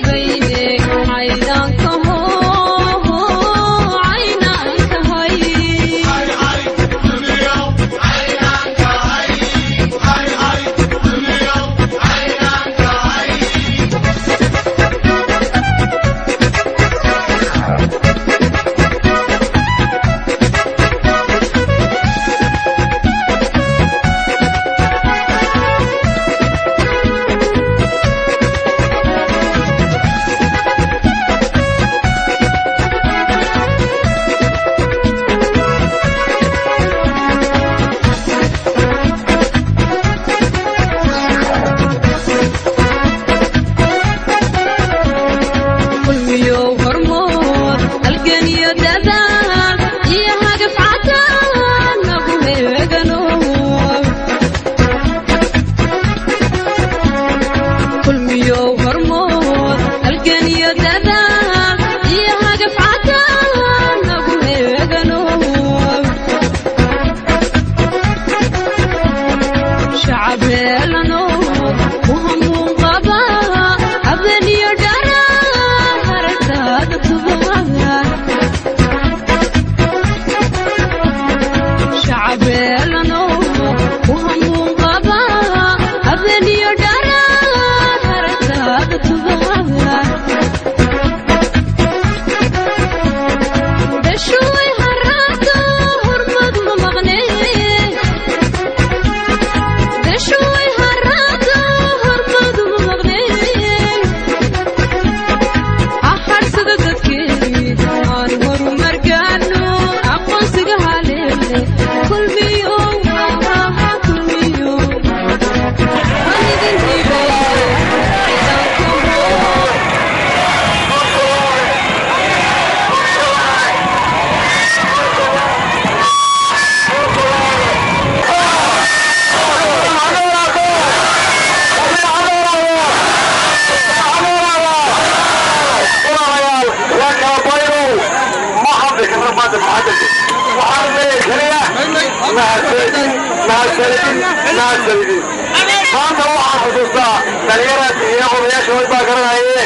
Hibayne caynaanka hoo caynaanka hay. Kulmiyow hormood halgan iyo dadaal iyo hagaf cadaan nagu heegano. Kulmiyow hormood halgan iyo dadaal iyo hagaf cadaan nagu heegano. Shacab heelano u hamuun qaba habeen iyo dharaa haragtaada tubaha. Shacab heelano u hamuun qaba habeen iyo dharaa haragtaada tubaha. Dhashuway haraado hormad ma maqnee. Dhashuway haraado hormad ma maqnee. Aharsada dadkeeni aan horumar gaarno aqoonsiga haleele. Kulmiyo kulmiyo waan idin hibayne caynaanka hoo. Walaalayaal, waa kala bayrow, ma hadli karno maanta. Muxadadka waxaan leeyahay keliya mahadsanidin, mahadsanidin, mahadsanidin. Maanta waxaan xusuustaa dhalinyaraas iyo odayaasha way baa garanaye.